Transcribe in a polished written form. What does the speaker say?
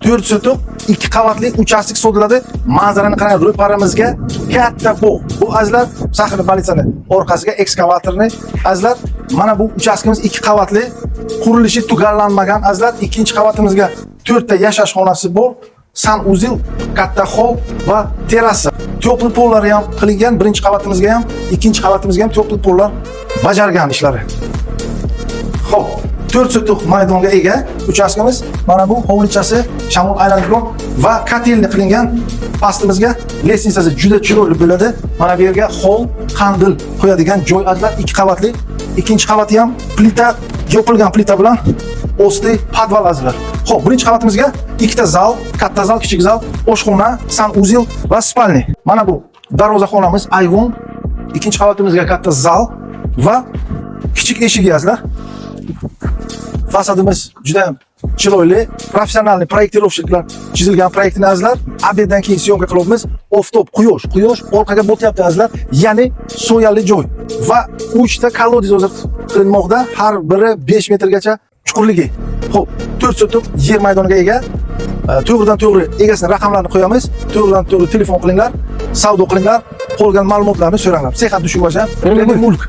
4 sotik 2 qavatli uchastka sotiladi. Manzarani qarang, ro'paramizga katta bog'. Bu, azizlar, сахарный больница ni orqasiga ekskavatorni, azizlar, mana bu uchastkamiz 2 qavatli, qurilishi tugallanmagan, azizlar. Ikkinchi qavatimizga 4 ta yashash xonasi bor. Санузел, katta hol va terrasa. Теплый pollari ham qilingan, birinchi qavatimizga ham, ikkinchi qavatimizga ham теплый pollar bajargan ishlari. Xo'p, 4 sotik maydonga ega uchastkamiz. Mana bu hovlichasi, shamol aylanadigan va котельный qilingan. Pastimizga лестница si juda chiroyli bo'ladi. Mana bu yerga hol, qandil qo'yadigan joy, azizlar, 2 qavatli. Ikkinchi qavati ham plita, yopilgan plita bilan osti podval, azizlar. Xo'p, birinchi qavatimizga ikkita zal, katta zal, kichik zal, oshxona, санузел va спальни. Mana bu darvozaxonamiz, ayvon. Ikkinchi qavatimizga katta zal va kichik eshigi, azizlar. Fasadimiz juda ham chiroyli, профессиональный проектировщик lar chizilgan proyektini, azizlar. Обед dan keyin съёмка qilyapmiz. Oftob, quyosh, quyosh orqaga botyapti, azizlar. Ya'ni soyali joy va 3 ta колодец hozir qilinmoqda, har biri 5 metrgacha chuqurligi. Xo'p, 4 sotik yer maydoniga ega. To'g'ridan to'g'ri egasini raqamlarini qo'yamiz. To'g'ridan to'g'ri telefon qilinglar, savdo qilinglar, qolgan ma'lumotlarni so'ranglar. Sehat dushubasha, Mulk.